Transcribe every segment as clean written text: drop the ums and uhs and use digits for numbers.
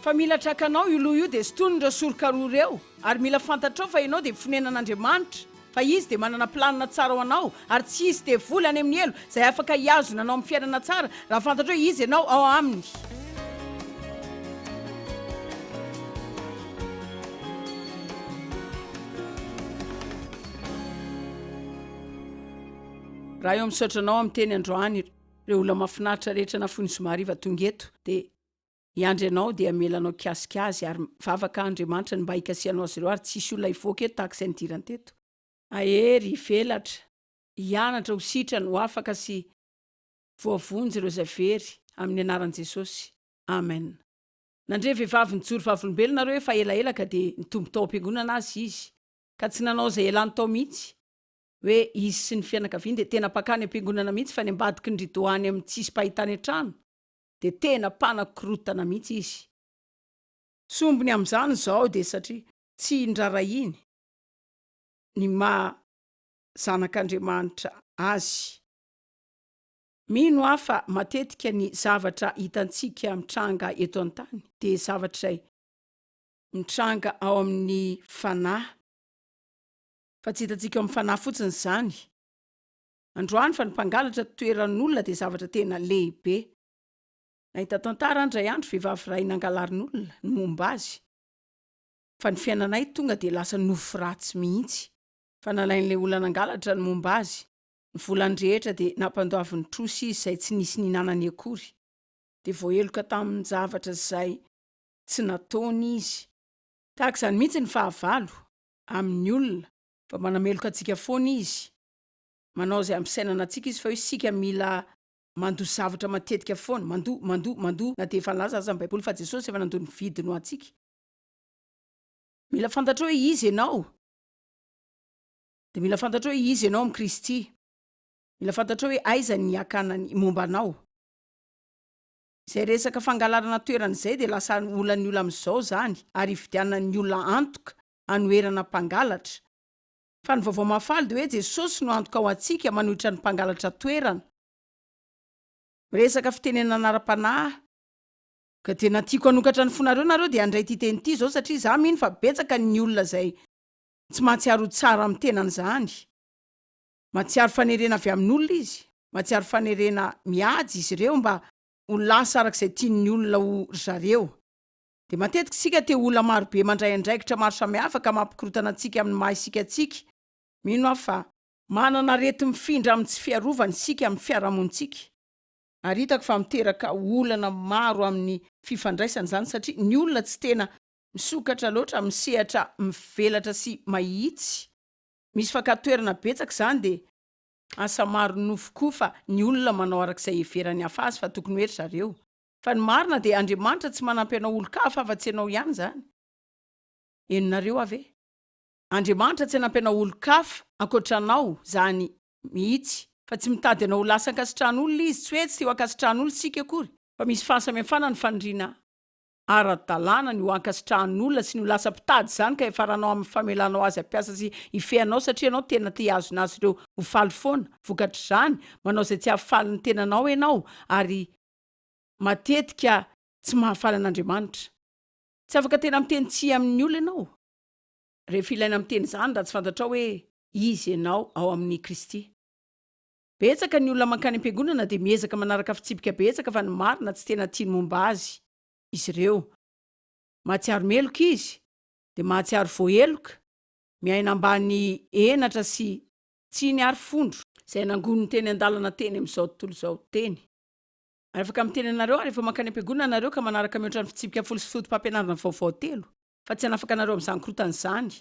Fa mila trakanao io loha io dia sintoniny ireo soroka roa ireo ary mila fantatrao fa ianao dia fonenan'Andriamanitra fa Izy dia manana planina tsara ho anao ary tsy hisy devoly any amin'ny helo izay afaka hihazona anao amin'ny fiainana tsara raha fantatrao hoe Izy ianao ao Aminy. Ray ô misaotra anao amin'ny teny androany ireo olona mahafinaritra rehetra nafoy ny zoma hariva tonga eto dia Hiandry anao dia hamela anao hikasika azy ary mivavaka aho Andriamanitra ny mba hikasihanao azy ireo ary tsy hisy olona hivoaka eto tahaka izay nidirany teto. Hahery, hivelatra, hianatra, ho sitrana, ho afaka sy voavonjy ireo izay very, amin'ny anaran'i Jesosy. Amen. Nandre vehivavy nijoro vavolombelona nareo efa elaela ka dia nitombo tao am-piangonana azy izy ka tsy nanao izay ialany tao mihitsy hoe izy sy ny fianakaviany dia tena mpakany am-piangonana mihitsy fa any ambadiky ny rideau any amin'ny tsisy mpahita any an-trano dia tena mpanakorotana mihitsy izy. Sombiny amin'izany izao dia satria tsy nirarahiany ny maha zanak'Andriamanitra azy. Mino aho fa matetika ny zavatra hitantsika mitranga eto an-tany dia zavatra izay mitranga ao amin'ny fanahy, fa tsy hitantsika ao amin'ny fanahy fotsiny izany androany fa ny mpangalatra toeran'olona dia zavatra tena lehibe. Nahita tantara aho indray andro, vehivavy iray nangalarin'olona ny momba azy, fa ny fiainanay tonga dia lasa nofy ratsy mihitsy, fa nalain'ilay olona nangalatra ny momba azy, ny volany rehetra dia nampandoaviny trosa izy izay tsy nisy nihinanany akory, dia voaheloka tamin-javatra izay tsy nataony izy. Tahaka izany mihitsy ny fahavalo amin'ny olona, fa manameloka antsika foana izy, manao izay hampisainana antsika izy fa hoe isika mila mandoa zavatra matetika foana, mandoa, mandoa, mandoa, na dia efa nilaza aza ny baiboly fa Jesosy efa nandoa ny vidiny ho antsika. Mila fantatrao hoe iza ianao, dia mila fantatrao hoe iza ianao amin'i Kristy. Mila fantatrao hoe aiza ny hakana ny momba anao. Izay resaka fangalarana toerana izay dia lasa olan'ny olona amin'izao izany ary ividianan'ny olona antoka hanoherana mpangalatra. Fa ny vaovao mahafaly dia hoe Jesosy no antoka ho antsika manohitra ny mpangalatra toerana. Miresaka fitenenana ara-panahy aho. Ka tena tiako hanokatra ny fonareo nareo dia handray ity teny ity izao satria izaho mino fa betsaka ny olona izay tsy mahatsiaro ho tsara amin'ny tenany izany. Mahatsiaro fanerena avy amin'olona izy, mahatsiaro fanerena mihaja izy ireo mba ho lasa araka izay tian'ny olona ho ry zareo. Dia matetika isika te ho olona maro be mandray andraikitra maro samihafa ka mampikorontana antsika amin'ny maha isika antsika. Mino aho fa. Manana areti-mifindra amin'ny tsy fiarovana isika amin'ny fiarahamonintsika. Ary hitako fa miteraka olana maro amin'ny fifandraisana izany satria ny olona tsy tena misokatra loatra amin'ny sehatra mivelatra sy mahitsy. Misy fakan-toerana betsaka izany dia asa maro nofo koa fa ny olona manao araka izay heveran'ny hafa azy fa tokony hoe ry zareo. Fa ny marina dia Andriamanitra tsy manampy anao olon-kafa afa-tsy ianao ihany izany. Henonareo aho ve? Andriamanitra tsy hanampy anao olon-kafa ankoatra anao izany mihitsy. Fa tsy mitady anao ho lasa ankasitrahan'olona Izy, tsy hoe tsy te ho ankasitrahan'olona isika akory, fa misy fahasamihafana ny faniriana ara-dalàna ny ho ankasitrahan'olona sy ny ho lasa mpitady izany ka hiafaranao amin'ny famelanao azy hampiasa sy hifehy anao satria ianao tena te hihazona azy ireo ho faly foana. Vokatr'izany, manao izay tsy hahafaly ny tenanao ianao ary matetika tsy mahafaly an'Andriamanitra. Tsy afaka tena miteny tsia amin'ny olona ianao rehefa ilaina miteny izany raha tsy fantatrao hoe iza ianao ao amin'i Kristy. Betsaka ny olona mankany am-piangonana dia miezaka manaraka fitsipika betsaka fa ny marina tsy tena tia ny momba azy izy ireo. Mahatsiaro meloka izy dia mahatsiaro voaheloka, miaina ambany henatra sy tsiny ary fondro. Izay nangoniny teny an-dalana teny amin'izao tontolo izao teny. Ary afaka miteny anareo aho rehefa mankany am-piangonana nareo ka manaraka mihoatra ny fitsipika folo sy foto-pampianarana vaovao telo, fa tsy hanafaka anareo amin'izany korontana izany.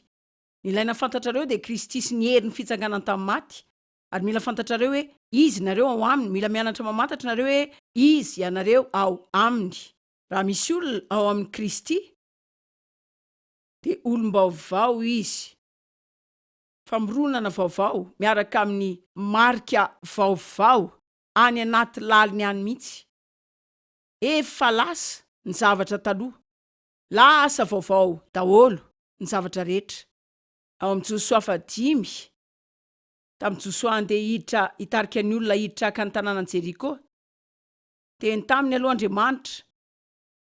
Ny ilaina fantatrareo dia Kristy sy ny herin'ny fitsanganany tamin'ny maty. Ary mila fantatrareo hoe Izy nareo ao Aminy, mila mianatra mamantatra nareo hoe Izy ianareo ao Aminy. Raha misy olona ao amin'i Kristy, dia olom-baovao izy, famoronana vaovao miaraka amin'ny marika vaovao any anaty laliny any mihitsy. Efa lasa ny zavatra taloha, lasa vaovao daholo ny zavatra rehetra. Ao amin'ny Josoa fahadimy, tamin'i Josoa handeha hiditra hitarika ny olona hiditra haka ny tanànan'i Jeriko, teny taminy aloha Andriamanitra,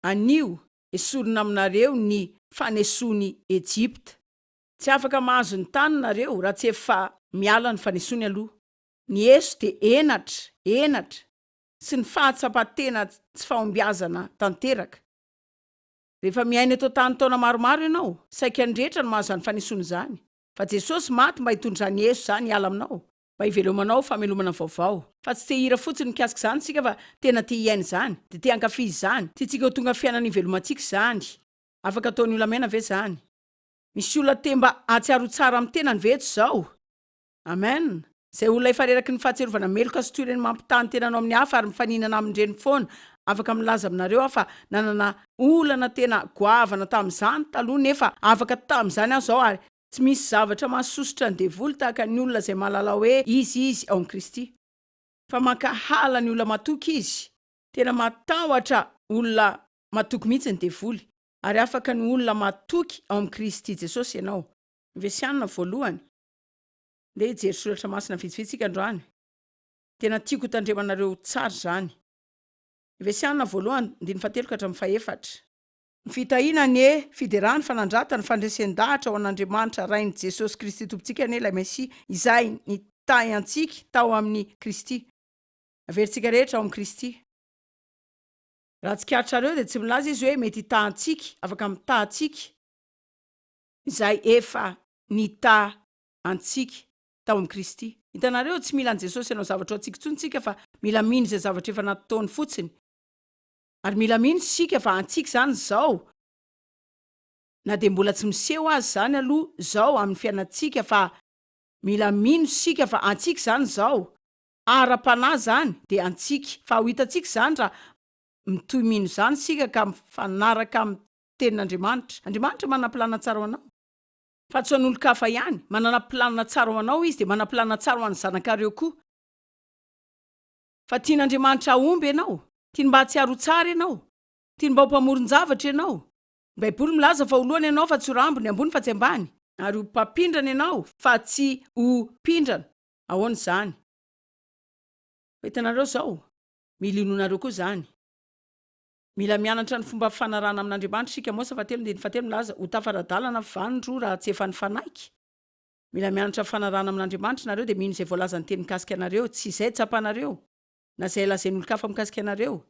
Anio. Esorina aminareo ny fanesoan'i Ejipta. Tsy afaka mahazo ny tany nareo raha tsy efa miala ny fanesoany aloha. Ny eso dia henatra, henatra, sy ny fahatsapan-tena tsy fahombiazana tanteraka. Rehefa miaina eto an-tany taona maromaro ianao, saika ny rehetra no mahazo izany fanesoana izany. Fa Jesosy maty mba hitondra izany eso izany hiala aminao, mba hivelomanao famelomana vaovao. Fa tsy te hihira fotsiny mikasika izany isika fa tena te hiaina izany, dia te hankafy izany. Tiantsika ho tonga fiainana ivelomantsika izany. Afaka ataon'ny olona miaina ve izany? Misy olona te mba hahatsiaro ho tsara amin'ny tenany ve eto izao? Amen! Izay olona efa reraky ny fahatsiarovana meloka sy toy ireny mampitaha ny tenanao amin'ny hafa ary mifaninana amin'ireny foana, afaka milaza aminareo aho fa nanana olana tena goavana tamin'izany taloha nefa afaka tamin'izany aho izao ary Tsy misy zavatra mahasosotra ny devoly tahaka ny olona izay mahalala hoe iza izy ao amin'i Kristy. Fa mankahala ny olona matoky izy. Tena matahotra olona matoky mihitsy ny devoly. Ary afaka ny ho olona matoky ao amin'i Kristy Jesosy ianao. Efesianina voalohany. Ndeha hijery soratra masina vitsivitsy isika androany. Tena tiako hotandremanareo tsara izany. Efesianina voalohany, andininy fahatelo ka hatramin'ny fahefatra. Ny fitahiana anie, fiderana, fanandratana, fandresen-dahatra ho an'Andriamanitra Rain'i Jesosy Kristy Tompontsika anie ilay Mesia, izay nitahy antsika tao amin'i Kristy. Averintsika rehetra ao amin'i Kristy. Raha tsikaritrareo dia tsy milaza izy hoe mety hitaha antsika, afaka mitaha antsika, izay efa nitaha antsika tao amin'i Kristy. Hitanareo, tsy mila an'i Jesosy hanao zavatra ho antsika intsony isika fa mila mino izay zavatra efa nataony fotsiny. Ary mila mino isika fa antsika izany izao, na dia mbola tsy miseho aza izany aloha izao amin'ny fiainantsika fa mila mino isika fa antsika izany izao, ara-panahy izany dia antsika, fa ho hitantsika izany raha mitohy mino izany isika ka mifanaraka amin'ny tenin'Andriamanitra. Andriamanitra manana planina tsara ho anao. Fa tsy ho an'olon-kafa ihany, manana planina tsara ho anao Izy dia manana planina tsara ho an'ny zanakareo koa. Fa tian'Andriamanitra hahomby ianao. Tiany mba hahatsiaro ho tsara ianao. Tiany mba ho mpamoron-javatra ianao. Ny Baiboly milaza fa ho lohany ianao fa tsy ho rambony, ambony fa tsy ambany. Ary ho mpampindrana ianao fa tsy ho mpindrana. Ahoana izany? Fa hitanareo izao, mila inoanareo koa izany. Mila mianatra ny fomba fifanarahana amin'Andriamanitra isika. Amosa fahatelo andininy fahatelo milaza, Ho tafara-dalana va ny roa raha tsy efa nifanaiky? Mila mianatra fifanarahana amin'Andriamanitra nareo dia mino izay voalazan'ny teny mikasika anareo, tsy izay tsapanareo, na izay lazain'olon-kafa mikasika anareo,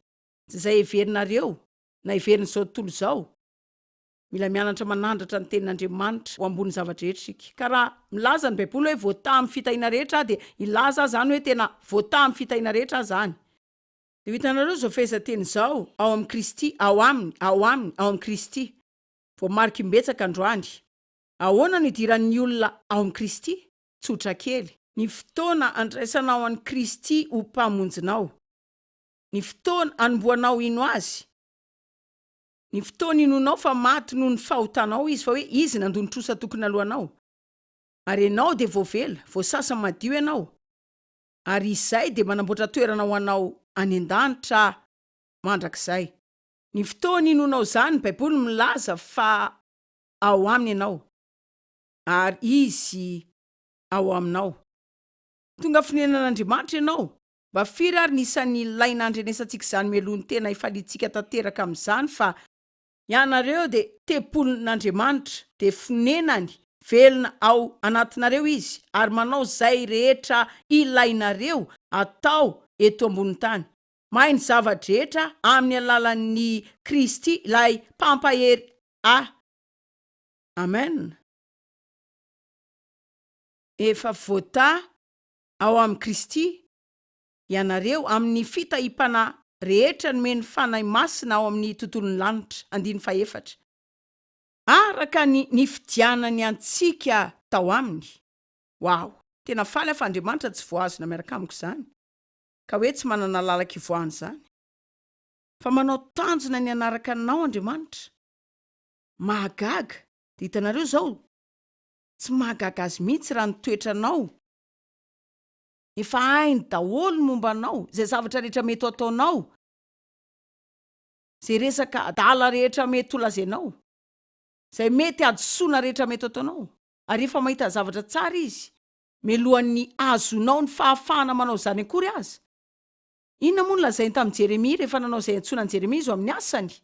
tsy izay heverinareo, na heverin'izao tontolo izao. Mila mianatra manandratra ny tenin'Andriamanitra ho ambonin'ny zava-drehetra isika. Ka raha milaza ny Baiboly hoe voataha amin'ny fitahiana rehetra aho dia hilaza aho izany hoe tena voataha amin'ny fitahiana rehetra aho izany. Dia ho hitanareo izao fehezanteny izao, ao amin'i Kristy, ao Aminy, ao Aminy, ao amin'i Kristy. Voamarika imbetsaka androany. Ahoana no idiran'ny olona ao amin'i Kristy? Tsotra kely. Ny fotoana andraisanao an'i Kristy ho Mpamonjinao. Ny fotoana anombohanao hino Azy. Ny fotoana inoanao fa maty noho ny fahotanao Izy, fa hoe Izy nandoa ny trosa tokony haloanao. Ary ianao dia voavela, voasasa madio ianao. Ary izay dia manamboatra toerana ho anao any an-danitra mandrakizay. Ny fotoana inoanao izany, ny Baiboly milaza fa ao aminy ianao, ary Izy ao aminao. Tonga fonenan'Andriamanitra ianao. Mba firy ary ny isan'ny ilaina handrenesantsika izany mialoha ny tena hifaliantsika tanteraka amin'izany fa ianareo dia tempolin'Andriamanitra, dia fonenany, velona ao anatinareo Izy ary manao izay rehetra ilainareo atao eto ambonin'ny tany. Mahay ny zava-drehetra amin'ny alalan'i Kristy ilay Mpampahery ahy. Amen. Efa voatahy ao amin'i Kristy ianareo amin'ny fitahiam-panahy rehetra nomen'ny Fanahy Masina ao amin'ny tontolon'ny lanitra. Andininy fahefatra. Araka ny nifidianany antsika tao Aminy. Wow! Tena faly aho fa Andriamanitra tsy voahazona miaraka amiko izany, ka hoe tsy manana lalan-kivoahana izany. Fa manao tanjona ny hanaraka anao Andriamanitra. Mahagaga! Dia hitanareo izao, tsy mahagaga azy mihitsy raha ny toetranao, efa hainy daholo ny momba anao, izay zavatra rehetra mety ho ataonao, izay resaka adala rehetra mety ho lazainao, izay mety hadisoana rehetra mety ho ataonao, ary efa mahita zavatra tsara izy, mialohan'ny hahazoanao ny fahafahana manao izany akory aza. Inona moa no lazainy tamin'i Jeremia rehefa nanao izay iantsoana an'i Jeremia izy ho amin'ny asany?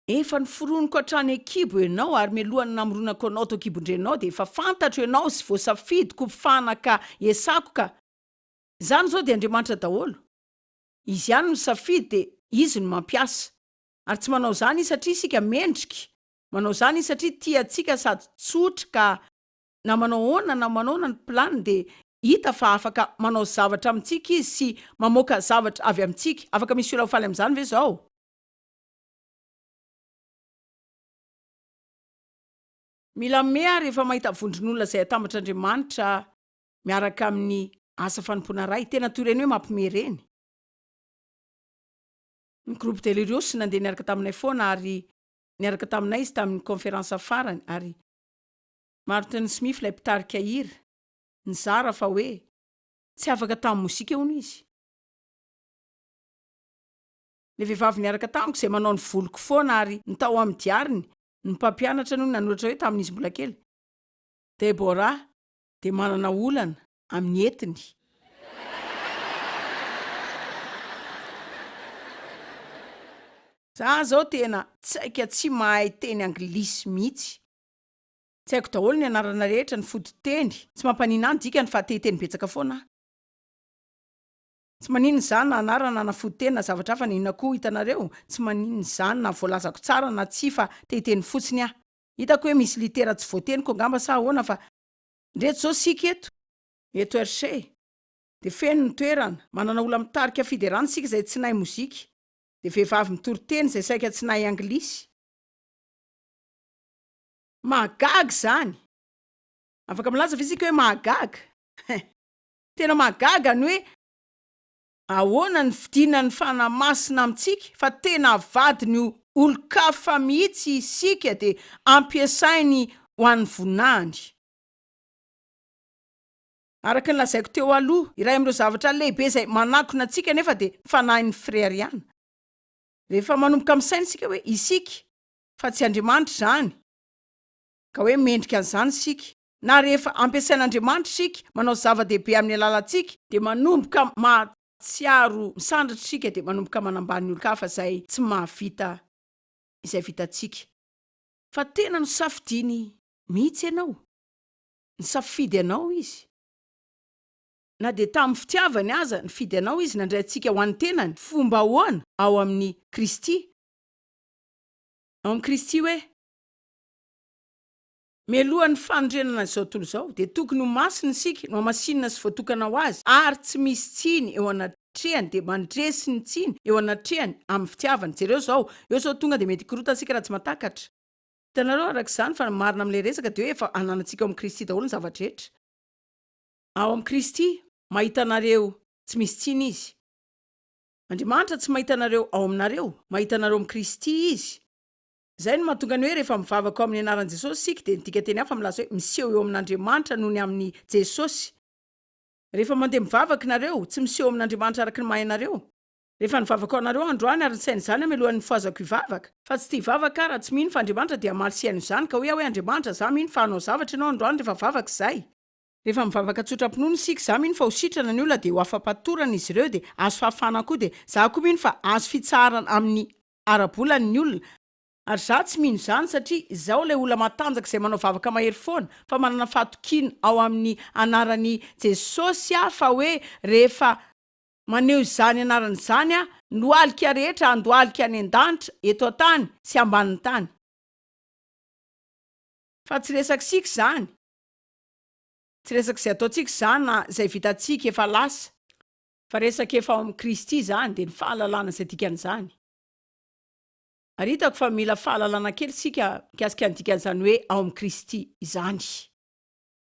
Efa noforoniko hatrany an-kibo ianao ary mialohan'ny namoronako anao tao an-kibon-dreninao dia efa fantatro ianao sy voasafidiko fanaka iasako ka izany izao dia Andriamanitra daholo. Izy ihany no misafidy dia Izy no mampiasa. Ary tsy manao izany Izy satria isika mendrika, manao izany Izy satria tia antsika sady tsotra ka na manao ahoana na manao ahoana ny planiny dia hita fa afaka manao zavatra amintsika Izy sy mamoaka zavatra avy amintsika. Afaka misy olona ho faly amin'izany ve izao? Mila me aho rehefa mahita vondron'olona izay atambatr'Andriamanitra miaraka amin'ny asa fanompoana iray. Tena toy ireny hoe mampime ireny. Ny groupe Delirious nandeha niaraka taminay foana ary niaraka taminay izy tamin'ny conférence farany ary Martin Smith ilay mpitarika hira nizara fa hoe tsy afaka tamin'ny mozika hono izy. Ilay vehivavy niaraka tamiko izay manao ny voloko foana ary ny tao amin'ny diariny, ny mpampianatra no nanoratra hoe tamin'izy mbola kely, Deborah dia manana olana amin'ny etiny. Za zao tena tsaika tsy mahay teny anglisy mihitsy. Tsy haiko daholo ny anarana rehetra, ny fototeny. Tsy mampanina ahy ny dikany fa te hiteny betsaka foana aho. Tsy maninona izany na anarana na fototeny na zavatra hafa na inona koa, hitanareo? Tsy maninona izany na voalazako tsara na tsia fa te hiteny fotsiny aho. Hitako hoe misy litera tsy voateniko angamba sa ahoana fa ndreto izao isika eto, eto Hershey, dia feno ny toerana, manana olona mitarika fiderana isika izay tsy nahay mozika, dia vehivavy mitory teny izay saika tsy nahay anglisy. Mahagaga izany! Afaka milaza ve isika hoe mahagaga? Tena mahagaga ny hoe ahoana ny fidinan'ny Fanahy Masina amintsika fa tena avadiny ho olon-kafa mihitsy isika dia ampiasainy ho an'ny voninahiny. Araka ny lazaiko teo aloha, iray amin'ireo zavatra lehibe izay manakona antsika anefa dia ny fanahin'ny fireharehana. Rehefa manomboka misaina isika hoe isika fa tsy Andriamanitra izany, ka hoe mendrika an'izany isika, na rehefa ampiasain'Andriamanitra isika, manao zava-dehibe amin'ny alalantsika, dia manomboka mahatsiaro misandratra isika, dia manomboka manambany ny olon-kafa izay tsy mahavita izay vitantsika. Fa tena nosafidiany mihitsy ianao. Nisafidy anao Izy. Na dia tamin'ny fitiavany aza, nifidy anao Izy, nandray antsika ho an'ny tenany. Fomba ahoana? Ao amin'i Kristy. Ao amin'i Kristy hoe. Mialohan'ny fanorenana izao tontolo izao, dia tokony ho masina isika, nohamasinina sy voatokana ho Azy, ary tsy misy tsiny eo anatrehany, dia mandresy ny tsiny eo anatrehany amin'ny fitiavany. Jereo izao, eo izao tonga dia mety hikorontana isika raha tsy mahatakatra. Hitanareo araka izany fa ny marina amin'ilay resaka dia hoe efa ananantsika ao amin'i Kristy daholo ny zava-drehetra. Ao amin'i Kristy, mahita anareo tsy misy tsiny Izy. Andriamanitra tsy mahita anareo ao aminareo, mahita anareo amin'i Kristy Izy. Izay no mahatonga ny hoe rehefa mivavaka ao amin'ny anaran'i Jesosy isika dia ny dikanteny hafa milaza hoe miseho eo amin'Andriamanitra noho ny amin'i Jesosy. Rehefa mandeha mivavaka nareo, tsy miseho amin'Andriamanitra araka ny mahay anareo. Rehefa nivavaka ho anareo androany ary nisaina izany aho mialohan'ny nifohazako hivavaka, fa tsy tia hivavaka aho raha tsy mino fa Andriamanitra dia hamaly sy hihaino izany, ka hoy aho hoe Andriamanitra, za mino fa hanao zavatra Ianao androany rehefa vavaka izay. Rehefa mivavaka tsotra-pinoana isika, za mino fa ho sitrana ny olona dia ho afa-patorana izy ireo dia azo fahafahana koa dia za koa mino fa azo fitsaharana amin'ny ara-bola ny olona, ary za tsy mino izany satria izaho ilay olona matanjaka izay manao vavaka mahery foana fa manana fahatokiana ao amin'ny anaran'i Jesosy aho fa hoe rehefa maneho izany anarana izany aho, ny lohalika rehetra handohalika any an-danitra, eto an-tany sy ambanin'ny tany. Fa tsy resak'isika izany, tsy resak'izay ataontsika izany na izay vitantsika efa lasa, fa resaka efa ao amin'i Kristy izany, dia ny fahalalana izay dikan'izany. Ary hitako fa mila fahalalana kely isika mikasika ny dikan'izany hoe ao amin'i Kristy izany.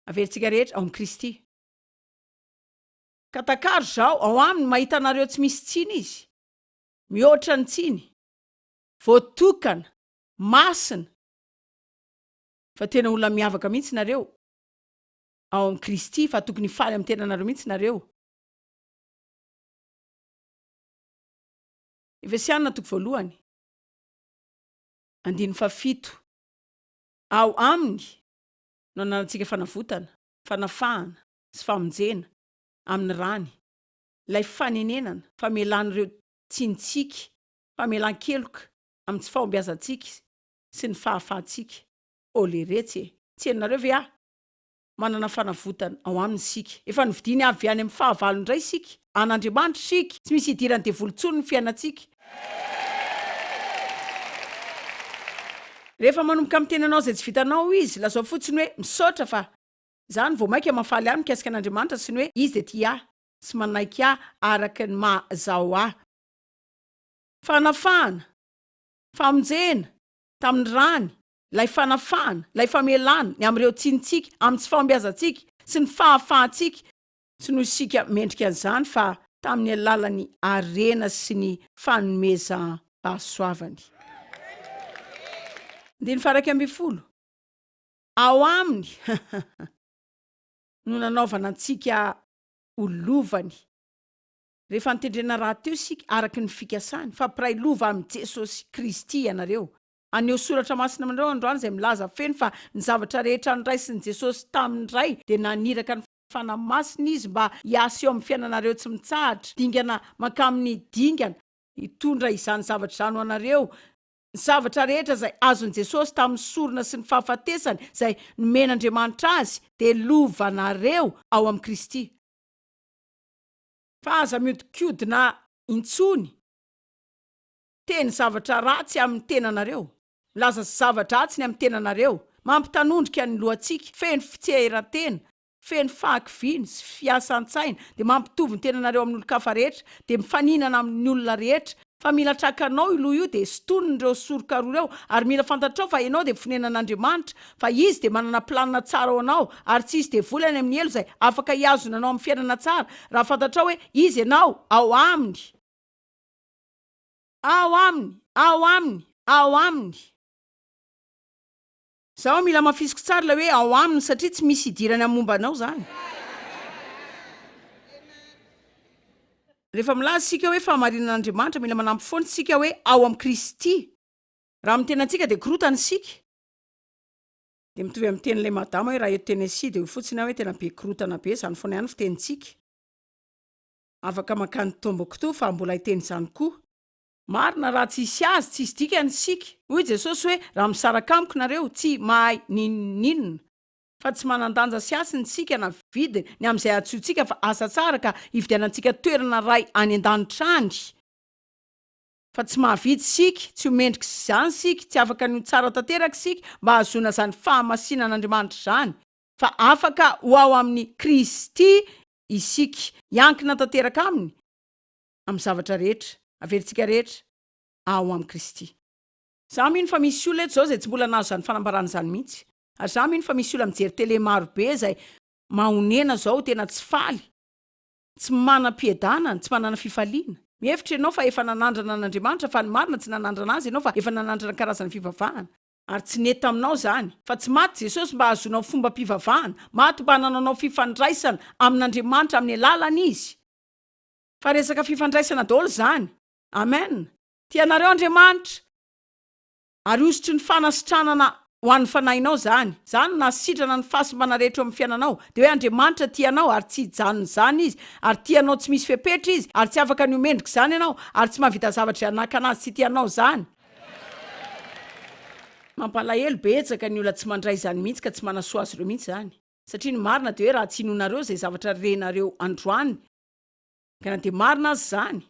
Averintsika rehetra, ao amin'i Kristy. Ka takaro izao, ao Aminy mahita anareo tsy misy tsiny Izy. Mihoatra ny tsiny. Voatokana. Masina. Fa tena olona miavaka mihitsy nareo ao amin'i Kristy, fa tokony hifaly amin'ny tenanareo mihitsy nareo. Efesiana toko voalohany, andininy fahafito. Ao Aminy no ananantsika fanavotana, fanafahana sy famonjena amin'ny rany, ilay fanenenana, famelana ireo tsinintsika, famelan-keloka. amin'ny tsy fahombiazantsika sy ny fahafahantsika. Oh leretsy e! Tsy henonareo ve aho? Manana fanavotana ao Aminy isika. Efa novidiany avy any amin'ny fahavalo indray isika. An'Andriamanitra isika. Tsy misy idiran'ny devoly intsony ny fiainantsika. Rehefa manomboka miteny anao izay tsy vitanao izy, lazao fotsiny hoe, Misaotra fa izany vao mainka mahafaly ahy mikasika an'Andriamanitra sy ny hoe Izy dia tia ahy sy manaiky ahy araka ny maha izaho ahy. Fanafahana, famonjena, tamin'ny rany, ilay fanafahana, ilay famelana ny amin'ireo tsinintsika, amin'ny tsy fahombiazantsika sy ny fahafahantsika, tsy noho isika mendrika an'izany fa tamin'ny alalan'ny harena sy ny fanomezam-pahasoavany. Andininy faha 11, Ao aminy no nanaovana antsika ho lovany, rehefa notendrena rahateo isika araka ny fikasany, fa mpiray lova amin'i Jesosy Kristy ianareo. Haneho soratra masina aminareo androany izay milaza feno fa ny zavatra rehetra noraisin'i Jesosy tamin'ny Ray dia naniraka ny Fanahy Masina Izy mba hiasa eo amin'ny fiainanareo tsy mitsahatra, dingana mankamin'ny dingana, hitondra izany zavatra izany ho anareo, ny zavatra rehetra izay azon'i Jesosy tamin'ny sorona sy ny fahafatesany izay nomen'Andriamanitra Azy dia lovanareo ao amin'i Kristy. Fa aza mihodinkodina intsony teny zavatra ratsy amin'ny tenanareo, milaza zava-dratsy ny amin'ny tenanareo, mampitanondrika ny lohantsika, feno fitseran-tena, feno fahakiviana sy fiasan-tsaina, dia mampitovy ny tenanareo amin'olon-kafa rehetra, dia mifaninana amin'ny olona rehetra. Fa mila trakanao io loha io dia sintoniny ireo soroka roa ireo, ary mila fantatrao fa ianao dia fonenan'Andriamanitra, fa Izy dia manana planina tsara ho anao, ary tsy hisy devoly any amin'ny helo izay afaka hihazona anao amin'ny fiainana tsara, raha fantatrao hoe Izy ianao, ao Aminy. Ao Aminy, ao Aminy, ao Aminy. Zaho mila hamafisiko tsara ilay hoe ao Aminy satria tsy misy idirany amin'ny momba anao izany. Rehefa milaza isika hoe fahamarinan'Andriamanitra, mila manampy foana isika hoe ao amin'i Kristy. Raha amin'ny tenantsika dia korotana isika. Dia mitovy amin'ny tenin'ilay madama hoe raha eto Tennessee dia hoy fotsiny aho hoe tena be korotana be, izany foana ihany ny fitenintsika. Afaka mankany Tombouctou fa mbola hiteny izany koa. Marina raha tsy hisy azy tsisy dikany isika. Hoy Jesosy hoe raha misaraka amiko nareo tsy mahay n'inon'inona. Fa tsy manan-danja sy hasiny isika na vidiny ny amin'izay antsointsika fa asa tsara ka hividianantsika toerana ray any an-danitra any. Fa tsy mahavidy isika, tsy ho mendrika izany isika, tsy afaka ny ho tsara tanteraka isika mba hahazoana izany fahamasinan'Andriamanitra izany. Fa afaka ho ao amin'i Kristy isika, hiankina tanteraka Aminy amin'ny zavatra rehetra, averintsika rehetra ao amin'i Kristy. Izaho mino fa misy olona eto izao izay tsy mbola nahazo izany fanambarana izany mihitsy. Ary izaho mino fa misy olona mijery tele maro be izay mahonena izao, tena tsy faly, tsy manam-piadanana, tsy manana fifaliana. Mihevitra ianao fa efa nanandrana an'Andriamanitra, fa ny marina tsy nanandrana Azy ianao fa efa nanandrana karazana fivavahana. Ary tsy nety taminao izany. Fa tsy maty Jesosy mba hahazoanao fombam-pivavahana. Maty mba hanananao fifandraisana amin'Andriamanitra amin'ny alalany Izy. Fa resaka fifandraisana daholo izany. Amen. Tia anareo Andriamanitra. Ary hosotry ny fanasitranana ho an'ny fanahinao izany. Izany no nahasitrana ny fahasimbana rehetra eo amin'ny fiainanao. Dia hoe Andriamanitra tia anao ary tsy hijanona izany Izy. Ary tia anao tsy misy fepetra Izy. Ary tsy afaka ny ho mendrika izany ianao. Ary tsy mahavita zavatra izay hanakana Azy tsy hitia anao izany. Mampalahelo betsaka ny olona tsy mandray izany mihitsy ka tsy manasoa azy ireo mihitsy izany. Satria ny marina dia hoe raha tsy inoanareo izay zavatra renareo androany ka na dia marina aza izany,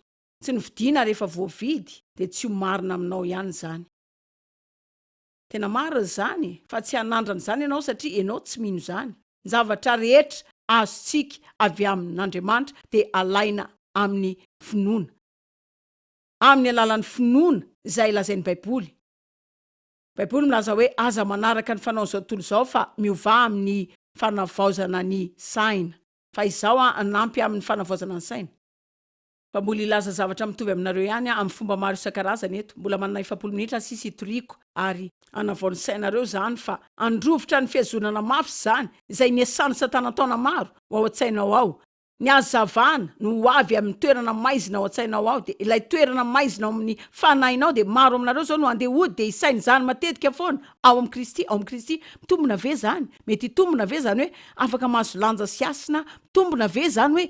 tsy novidiana ary efa voavidy dia tsy ho marina aminao ihany izany. Tena marina izany e! Fa tsy hanandrana izany ianao satria ianao tsy mino izany. Ny zavatra rehetra azontsika avy amin'Andriamanitra dia alaina amin'ny finoana. Amin'ny alalan'ny finoana izay lazain'ny Baiboly. Baiboly milaza hoe aza manaraka ny fanaon'izao tontolo izao fa miovà amin'ny fanavaozana ny saina. Fa izaho hanampy amin'ny fanavaozana ny saina. Fa mbola hilaza zavatra mitovy aminareo ihany aho amin'ny fomba maro isan-karazany eto. Mbola manana 40 minitra sisa hitoriako ary hanavao ny sainareo izany fa handrovitra ny fihazonana mafy izany izay niasan'i Satana taona maro ho ao an-tsainao ao. Ny hazavana no ho avy amin'ny toerana maizina ao an-tsainao ao, dia ilay toerana maizina ao amin'ny fanahinao, dia maro aminareo izao no handeha hody dia hisaina izany matetika foana, ao amin'i Kristy, ao amin'i Kristy. Mitombina ve izany? Mety hitombina ve izany hoe afaka mahazo lanja sy hasina aho? Mitombina ve izany hoe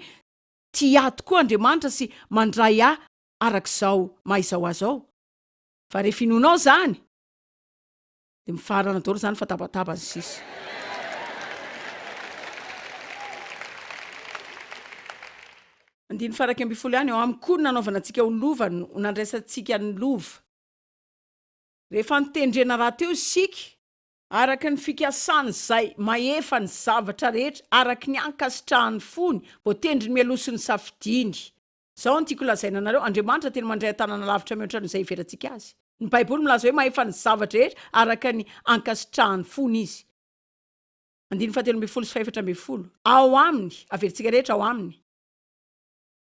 tia ahy tokoa Andriamanitra sy mandray ahy araka izao maha izao ahy izao? Fa rehefa inoanao izany, dia mifarana daholo izany fa tabataba ny sisa. Andininy faha 11 ihany, Ao aminy koa no nanaovana antsika ho lova, no nandraisantsika ny lova. Rehefa notendrena rahateo isika, araka ny fikasan'izay mahefa ny zavatra rehetra, araka ny ankasitrahan'ny fony, voatendriny mialoha sy nosafidiany. Izao no tiako lazaina anareo, Andriamanitra tena mandray an-tanana lavitra mihoatra noho izay ivelantsika Azy. Ny Baiboly milaza hoe mahefa ny zavatra rehetra araka ny ankasitrahan'ny fony Izy. Andininy fahatelo ambin'ny folo sy fahefatra ambin'ny folo. Ao Aminy, averintsika rehetra, ao Aminy.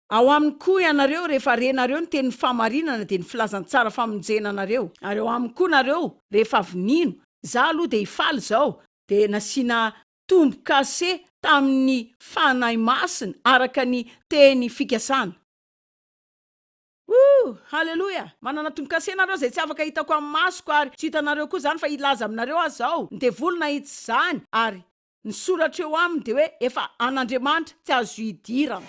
Ao Aminy koa ianareo rehefa renareo ny tenin'ny fahamarinana dia ny filazantsara famonjena anareo. Ary ao Aminy koa nareo rehefa avy nino. Izaho aloha dia hifaly izao, dia nasiana tombo-kase tamin'ny Fanahy Masina araka ny teny fikasana. Ooh! Haleloia! Manana tombo-kase nareo izay tsy afaka hitako amin'ny masoko ary tsy hitanareo koa izany fa hilaza aminareo aho izao, ny devoly nahita izany ary ny soratra eo aminy dia hoe efa an'Andriamanitra tsy azo idirana.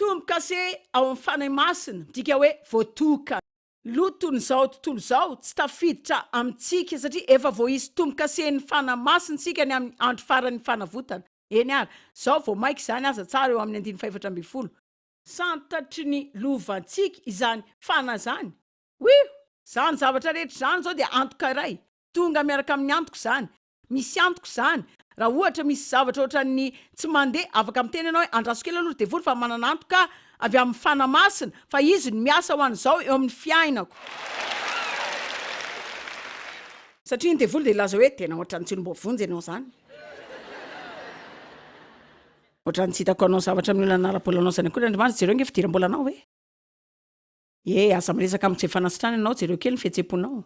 Tombo-kase ao amin'ny Fanahy Masina midika hoe voatokana. Loton'izao tontolo izao tsy tafiditra amintsika satria efa voaisy tombo-kasen'ny Fanahy Masina isika ny amin'ny andro faran'ny fanavotana. Eny ary, izao vao mainka izany aza tsara eo amin'ny andininy fahefatra ambin'ny folo. Santatry ny lovantsika izany Fanahy izany. Wio! Izany zavatra rehetra izany izao dia antoka iray. Tonga miaraka amin'ny antoka izany. Misy antoka izany. Raha ohatra misy zavatra ohatran'ny tsy mandeha, afaka miteny ianao hoe andraso kely aloha ry devoly fa manana antoka aho avy amin'ny Fanahy Masina fa Izy no miasa ho an'izao eo amin'ny fiainako. Satria ny devoly dia hilaza hoe tena ohatran'ny tsy olom-boavonjy ianao izany. Ohatran'ny tsy hitako hanao zavatra amin'ny olana ara-bolanao izany akory Andriamanitra, jereo ange fidiram-bolanao e! Ee, aza miresaka amiko izay fanasitrana ianao, jereo kely ny fihetseham-ponao.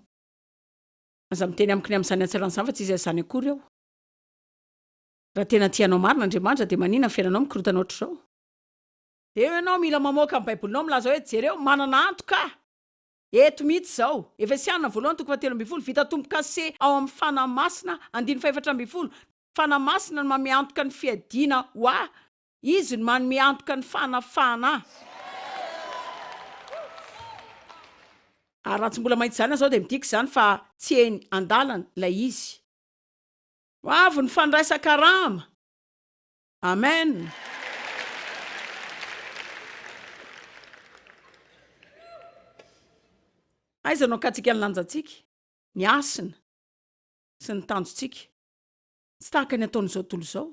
Aza miteny amiko ny amin'izany hatsarana izany fa tsy izy izany akory aho. Raha tena tia anao marina Andriamanitra dia manina ny fiainanao mikorotana ohatr'izao? Eo ianao mila mamoaka ny baibolinao milaza hoe jereo manana antoka aho eto mihitsy izao. Efesiana voalohany toko fahatelo ambin'ny folo, vita tombo-kase ao amin'ny Fanahy Masina, andininy fahefatra ambin'ny folo, Fanahy Masina no manome antoka ny fiadiana ho ahy Izy no manome antoka ny fanafahana ahy. Ary raha tsy mbola mahita izany aho izao dia midika izany fa tsy eny an-dalana ilay izy. Ho avy ny fandraisan-karama. Amen. Aiza no hakantsika ny lanjantsika, ny hasina sy ny tanjontsika? Tsy tahaka ny ataon'izao tontolo izao.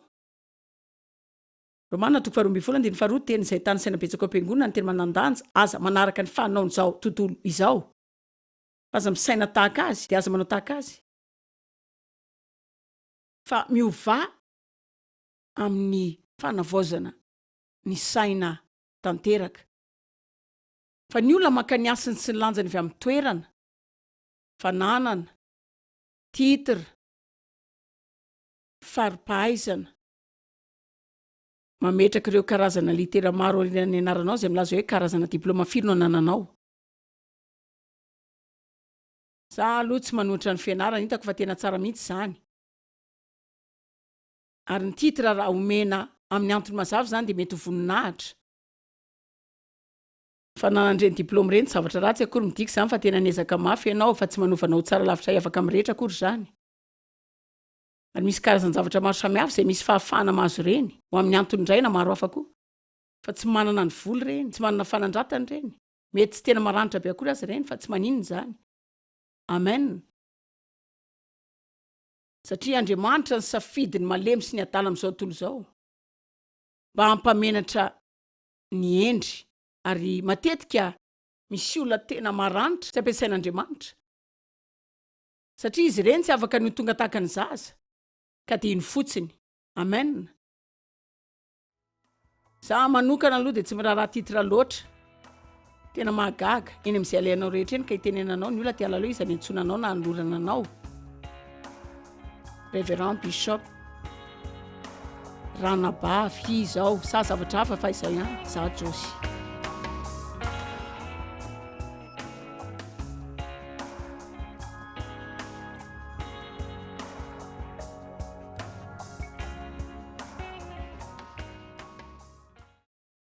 Romana toko faharoa ambin'ny folo andininy faharoa Teny izay tanisaina betsaka ao am-piangonana ny teny manan-danja, aza manaraka ny fanaon'izao tontolo izao, fa aza misaina tahaka azy, dia aza manao tahaka azy, fa miovà amin'ny fanavaozana ny saina tanteraka. Fa ny olona maka ny hasiny sy ny lanjany avy amin'ny toerana, fananana, titre, fari-pahaizana. Mametraka ireo karazana litera maro aorian'ny anaranao izay milaza hoe karazana diplaoma firy no anananao. Za aloha tsy manohitra ny fianarana, hitako fa tena tsara mihitsy izany. Ary ny titre raha omena amin'ny antony mazava izany dia mety ho voninahitra. Fananana ireny diplaoma ireny tsy zavatra ratsy akory, midika izany fa tena niezaka mafy ianao fa tsy manova anao ho tsara lavitra hiavaka amin'ny rehetra akory izany. Ary misy karazan-javatra maro samihafa izay misy fahafahana mahazo ireny, ho amin'ny antony iray na maro hafa koa. Fa tsy manana ny vola ireny, tsy manana fanandratana ireny. Mety tsy tena maranitra be akory aza ireny, fa tsy maninona izany. Amen. Satria Andriamanitra nisafidy ny malemy sy ny adala amin'izao tontolo izao, mba hampamenatra ny hendry. Ary matetika misy olona tena maranitra tsy ampiasain'Andriamanitra. Satria izy ireny tsy afaka ny ho tonga tahaka ny zaza, ka dia iny fotsiny. Amen. Za manokana aloha dia tsy miraharaha titre loatra. Tena mahagaga, eny amin'izay alehanao rehetra eny ka itenenanao ny olona te hahalala hoe iza niantsoana anao na hanolorana anao. Reverend Bishop. Ranabavy, izao, sa zavatra hafa fa izao ihany, za Josie.